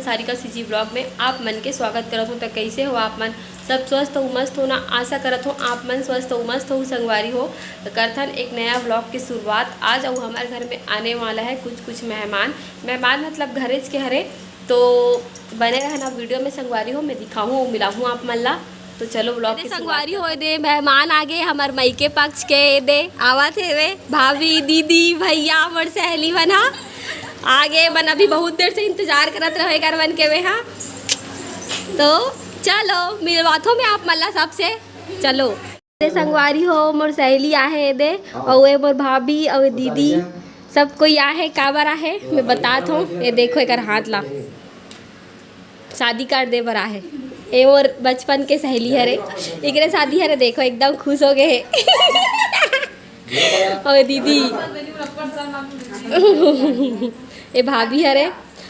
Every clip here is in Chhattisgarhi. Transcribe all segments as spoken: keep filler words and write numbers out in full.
सारिका सीजी ब्लॉग में आप मन के स्वागत करत हों। त कइसे हो आप मन? सब स्वस्थ हो, मस्त हो ना? आशा करत हों आप मन स्वस्थ हो, मस्त हो। संगवारी हो, त करथन एक नया ब्लॉग के शुरुआत। आज अउ हमर घर में आने वाला है कुछ कुछ मेहमान। मेहमान मतलब घरेच के हरे, तो बने रहना वीडियो में संगवारी हो, मैं दिखाहूँ अउ मिलाहूँ आप मन ला। तो चलो ब्लॉग के संगवारी हो, ए दे मेहमान आगे हमर मइके पक्ष के, ए दे आवत हेवे भाभी, दीदी, भैया, मोर सहेली मन हा आगे। मन अभी बहुत देर से इंतजार करत रहे कर मन के में हा। तो चलो मिलवाथो मैं आप मन ला सबसे। चलो, ए दे संगवारी हो, मोर सहेली आहे ए दे, अउ ए मोर भाभी अउ ए दीदी, सब कोई आहे। काबर आहे मैं बतात हों। ए देखो एकर हाथ ला, शादी कार्ड दे बर आहे। ए मोर बचपन के सहेली हरे, एकरे शादी हरे। देखो एकदम खुश हो गए हे। अउ ए दीदी, ए भाभी हरे।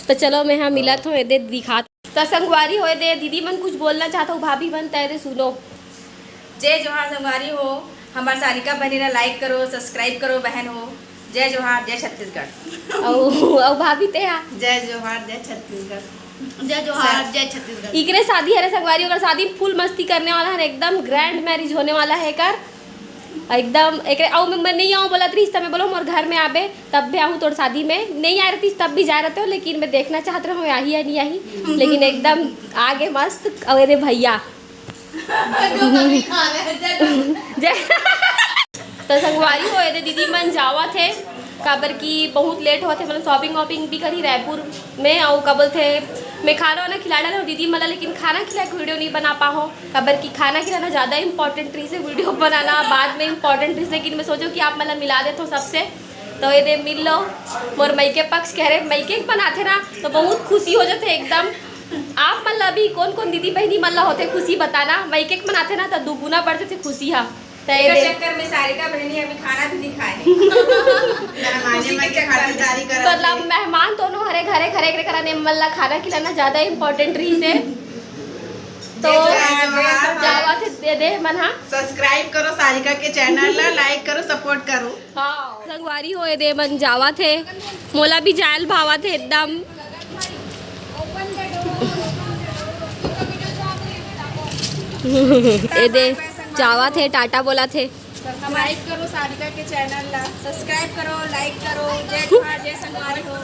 तो चलो मैं हा मिलत हों, ए दे दिखात। त संगवारी हो, ए दे दीदी मन कुछ बोलना चाहत हो, भाभी मन, त ए दे सुनो। जय जोहार संगवारी हो, हमर सारिका बहिनी ला like करो, subscribe करो बहन हो। जय जोहार, जय छत्तीसगढ़। अउ, अउ भाभी ते हा? जय जोहार, जय छत्तीसगढ़। जय जोहार, जय छत्तीसगढ़। इकरे शादी हरे संगवारी, ओकर शादी में full मस्ती करने वाला हन, एकदम grand marriage होने वाला है एकर। एकदम एकरे, अउ मैं, मैं नहीं आऊँ बोलत रहिस, त मैं बोलो मोर घर में आबे, तब भी आहूँ तोर शादी में। नहीं आए रहतीस, तब भी जाए रहते हो, लेकिन मैं देखना चाहत रहूँ, आही या नहीं आही, लेकिन एकदम आगे मस्त। अउ ए दे भैया, जो कभी खा रहे हैं, जय जय। त संगवारी हो, ए दे दीदी मन जावत हे, काबर कि बहुत लेट होत हे, मतलब shopping वॉपिंग भी करी रायपुर में, अउ का बोलथे, मैं खाना वाना खिला डाले हों दीदी मन ला, लेकिन खाना खिला के वीडियो नहीं बना पाहों, काबर कि खाना खिलाना ज़्यादा इंपॉर्टेंट रहिस हे, वीडियो बनाना बाद में इंपॉर्टेंट रहिस, लेकिन मैं सोचो कि आप मन ला मिला देथों सबसे। तो ए दे मिल लो, मोर मइके पक्ष के हरे, मइके बनाथे ना तो बहुत खुशी हो जाथे एकदम। आप मन ला भी कोन कोन दीदी बहिनी मन ला होथे खुशी बताना, मइके बनाथे ना तो दुगुना बढ़ जाथे खुशी हा। त ए एकर दे चक्कर में सारिका बहिनी अभी खाना भी नहीं खाए। मेहमाने खुशी मन के के चक्कर में। खातिरदारी करत मतलब हे। मेहमान दोनों हरे घरे, घरे एकरे करा ने मन ला खाना खिलाना ज्यादा इंपॉर्टेंट रहिस हे। तो जय जोहार, जय जोहार। जावा से दे दे मन हा। Subscribe करो सारिका के चैनल ला, like करो, सपोर्ट करो। हाँ। संगवारी हो, ए दे मन जावत हे, मोला भी जायल भावत हे एकदम। ए दे जावत हे, टाटा बोलत हे। Subscribe करो सारिका के चैनल ला, subscribe करो, like करो। जय जोहार, जय संगवारी हो।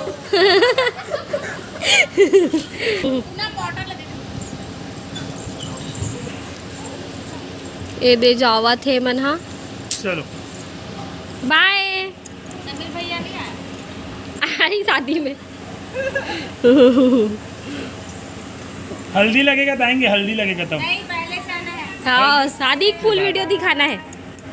ए दे जावत हे मन हा। चलो। बाय। समीर भैया नहीं आए? आई शादी में। हल्दी लगेगा तो आएंगे, हल्दी लगेगा तब। नहीं, पहले से आना है। हाँ, शादी की फुल वीडियो दिखाना है।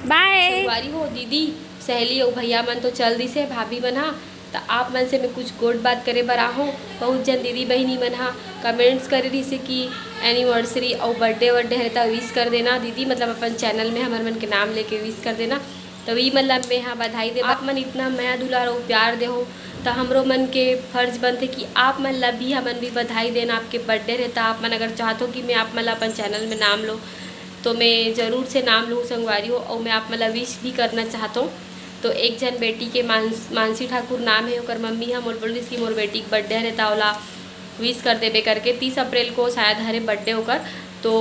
बाय। संगवारी हो, दीदी, सहेली अउ भैया मन तो चल दिस हे, भाभी मन हा। त आप मन से मैं कुछ गोठ बात करे बर आहूँ। बहुत जन दीदी बहिनी मन हा कमेंट्स करे रहिस हे कि एनिवर्सरी अउ बर्थडे वर्डे हरे त विश कर देना दीदी, मतलब अपन चैनल में हमर मन के नाम लेके विश कर देना। त ई मन ला मैं हा बधाई देबो। आप मन इतना मया दुलार अउ प्यार देहो त हमरो मन के फर्ज बनथे कि आप मन ला भी हमन भी बधाई देना। आपके बर्थडे रहे त आप मन अगर चाहत हो कि मैं आप मन ला अपन चैनल में नाम लो तो मैं जरूर से नाम लूँ संगवारी हो, अउ मैं आप मन ला विश भी करना चाहत हूँ। तो एक झन बेटी के मानस-, मानसी ठाकुर नाम हे, ओकर मम्मी ह मोर बोलिस कि मोर बेटी के बर्थडे हरे त ओला विश कर देबे करके। तीस अप्रैल को शायद हरे बर्थडे ओकर। तो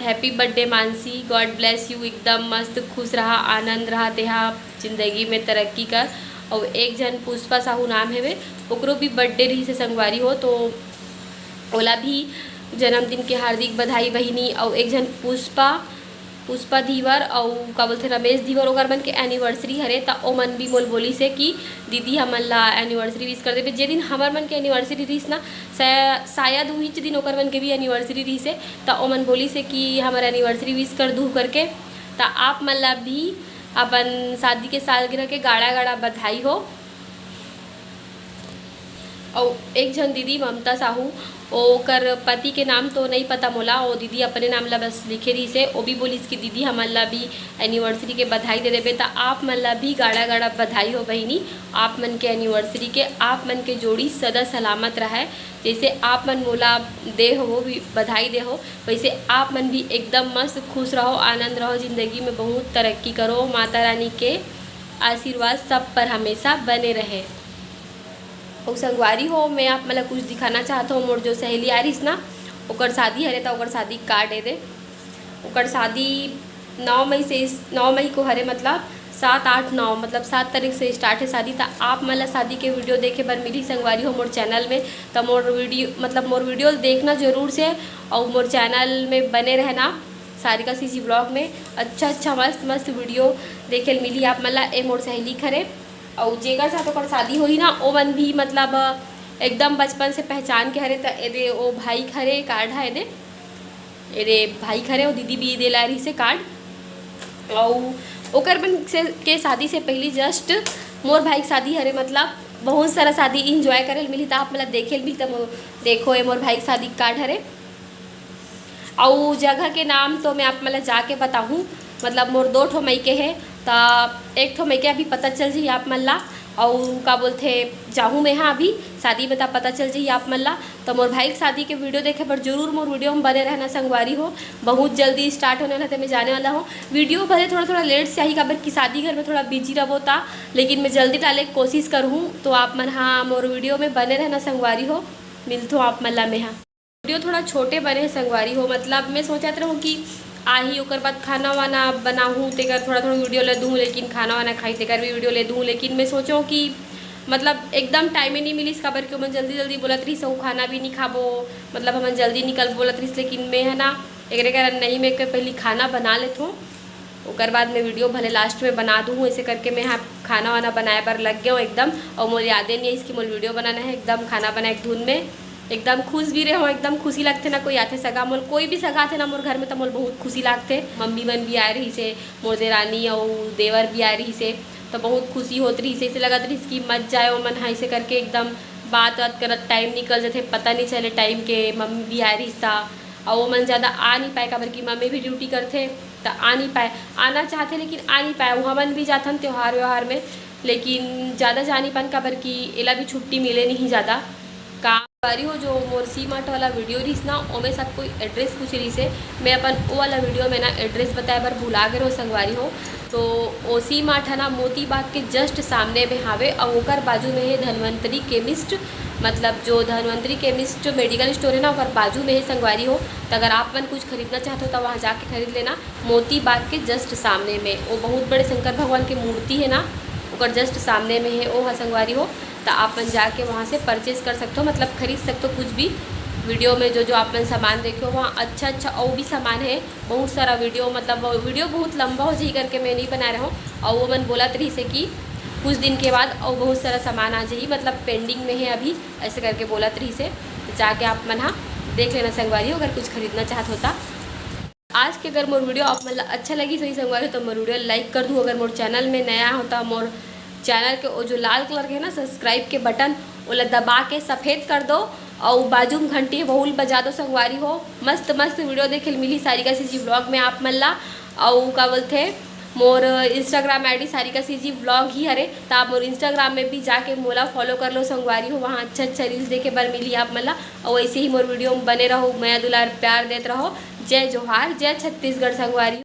happy birthday Mansi, God bless you, एकदम मस्त खुश रहा, आनंद रहा, तेहा जिंदगी में तरक्की कर। अउ एक झन पुष्पा साहू नाम हेवे, ओकरो भी बर्थडे रहिस हे संगवारी हो, तो ओला भी जन्मदिन के हार्दिक बधाई बहिनी। अउ एक झन पुष्पा, पुष्पा धीवर अउ का बोलथे रमेश धीवर, ओकर मन के एनिवर्सरी हरे, त ओमन भी मोल बोलिस हे कि दीदी हमन ला एनिवर्सरी विश कर देबे। जे दिन हमर मन के एनिवर्सरी रहिस ना, शाय-, शायद उहीच दिन ओकर मन के भी एनिवर्सरी रहिस हे, त ओमन बोलिस हे कि हमर एनिवर्सरी विश कर दू करके। त आप मन ला भी अपन शादी के सालगिरह के गाड़ा गाड़ा बधाई हो। अउ एक झन दीदी ममता साहू, ओकर पति के नाम तो नइ पता मोला, ओ दीदी अपने नाम ला बस लिखे रहिस हे। ओ भी बोलिस कि दीदी हमन ला भी एनिवर्सरी के बधाई दे देबे, त आप मन ला भी गाड़ा गाड़ा बधाई हो बहिनी। आप मन के एनिवर्सरी के, आप मन के जोड़ी सदा सलामत रहय। जइसे आप मन मोला दे हो, वो भी बधाई दे हो, वइसे आप मन भी एकदम मस्त खुश रहो, आनंद रहो, जिंदगी में बहुत तरक्की करो। माता रानी के आशीर्वाद सब पर हमेशा बने रहे। अउ संगवारी हो, मैं आप मन ला कुछ दिखाना चाहत हूँ। मोर जो सहेली आ रहीस ना, ओकर शादी हरे, त ओकर शादी के card ए दे। ओकर शादी नौ मई से, नौ मई को हरे, मतलब सात, आठ, नौ, मतलब सात तारीख से start है शादी। त आप मन ला शादी के video देखे बर मिलही संगवारी हो मोर channel में। त मोर video, मतलब मोर video देखना जरूर से, अउ मोर channel में बने रहना। सारिका CG vlog में अच्छा अच्छा मस्त मस्त video देखे ल मिलही आप मन ला। ए मोर सहेली के हरे, अउ जेकर साथ ओकर शादी होही ना, ओमन भी मतलब एकदम बचपन से पहचान के हरे। त ए दे ओ भाई के हरे card ह, ए दे, ए दे भाई के हरे, ओ दीदी भी दे ला रहीस हे card। अउ ओकर मन से के शादी से पहली just मोर भाई के शादी हरे, मतलब बहुत सारा शादी enjoy करे ल मिलही, त आप मन ला देखे ल मिलही। त मो-, देखो, ए मोर भाई के शादी के card हरे। अउ जगह के नाम तो मैं आप मन ला जाके बताहूँ, मतलब मोर दो ठो मइके हे, त एक ठो मइके अभी पता चल जही आप मन ला, अउ का बोलथे, जाहूँ मैं हा अभी शादी में, त पता चल जही आप मन ला। त मोर भाई के शादी के video देखे बर जरूर मोर video में बने रहना संगवारी हो। बहुत जल्दी start होने वाला हे, त मैं जाने वाला हूँ। Video भले थोड़ा थोड़ा late से आही, काबर कि शादी घर में थोड़ा busy रहबो ता, लेकिन मैं जल्दी डाले के कोशिश करहूँ। तो आप मन हा मोर video में बने रहना संगवारी हो, मिलथों आप मन ला मैं हा। Video थोड़ा छोटे बने हे संगवारी हो, मतलब मैं सोचत रहूँ कि आही, ओकर बाद खाना वाना बनाहूँ, तेकर थोड़ा थोड़ा video ले दूँ, लेकिन खाना वाना खाही, तेकर भी video ले दूँ, लेकिन मैं सोचों कि मतलब एकदम time ही नहीं मिलिस, काबर कि ओमन जल्दी जल्दी बोलत रहीस, "अउ खाना भी नहीं खाबो", मतलब हमन जल्दी निकल बोलत रहीस, लेकिन मैं हा ना, एकरे कारण नहीं, मैं के पहली खाना बना लेथों, ओकर बाद मैं video भले last में बना दूँ। ऐसे करके मैं हा खाना वाना बनाए बर लग गेंव एकदम, अउ मोर यादे नहीं आइस कि मोर video बनाना हे। एकदम खाना बनाए के धुन में एकदम खुश भी रहूँ, एकदम खुशी लगथे ना, कोई आथे सगा, मोर कोई भी सगा आथे ना मोर घर में, त मोर बहुत खुशी लागथे। मम्मी मन भी आए रहीस हे, मोर देरानी अउ देवर भी आए रहीस हे, त बहुत खुशी होत रहीस हे। ऐसे लगत रहीस कि मत जाए ओमन हा, ऐसे करके एकदम बात बात करत time निकल जथे, पता नहीं चले time के। मम्मी भी आए रहीस त, अउ ओमन ज़्यादा आ नहीं पाए, काबर कि मम्मी भी duty करथे, त आ नहीं पाए। आना चाहथे लेकिन आ नहीं पाए। हमन भी जाथन त्योहार व्योहार में, लेकिन ज़्यादा जा नहीं पान, काबर कि एला भी छुट्टी मिले नहीं ज़्यादा। का संगवारी हो, जो मोर C Mart वाला video रहीस ना, ओमे सब कोई address पूछ रहीस हे। मैं अपन ओ वाला video में ना address बताए बर भुला गे रहूँ संगवारी हो। तो ओ C Mart है ना, मोती बाग के just सामने में हावे, अउ ओकर बाजू में हे धन्वंतरी chemist, मतलब जो धन्वंतरी chemist medical store है ना, ओकर बाजू में हे संगवारी हो। तो अगर आप मन कुछ खरीदना चाहत हो, तो वहाँ जाके खरीद लेना। मोती बाग के just सामने में वो बहुत बड़े शंकर भगवान के मूर्ति है ना, ओकर just सामने में है वो ह संगवारी हो। तो आप मन जाके वहाँ से purchase कर सकते हो, मतलब खरीद सकते हो कुछ भी। Video में जो जो आप मन सामान देखे हो, वहाँ अच्छा अच्छा और भी सामान है, बहुत सारा video, मतलब video बहुत लंबा हो जाही करके मैं नहीं बना रहा हूँ। और वो मन बोलत रहीस हे कि कुछ दिन के बाद और बहुत सारा सामान आ जाही, मतलब pending में है अभी, ऐसे करके बोलत रहीस हे। तो जाके आप मन हा देख लेना संगवारी हो, अगर कुछ खरीदना चाहत हो ता। आज के अगर मोर video आप मन ला अच्छा लगिस होही संगवारी हो, तो मोर video like कर दू। अगर मोर channel में नया हो, तो मोर channel के वो जो लाल colour के है ना subscribe के button, ओला दबा के सफेद कर दो, और बाजू में घंटी है, वहू ल बजा दो संगवारी हो। मस्त मस्त video देखे ल मिली सारिका CG vlog में आप मन ला। और का बोलथे, मोर Instagram ID Sarika CG vlog ही हरे, त आप मोर Instagram में भी जाके मोला follow कर लो संगवारी हो, वहाँ अच्छा अच्छा reels देखे बर मिली आप मन ला। और ऐसे ही मोर video में बने रहो, मया दुलार प्यार देत रहो। जय जोहार, जय छत्तीसगढ़ संगवारी।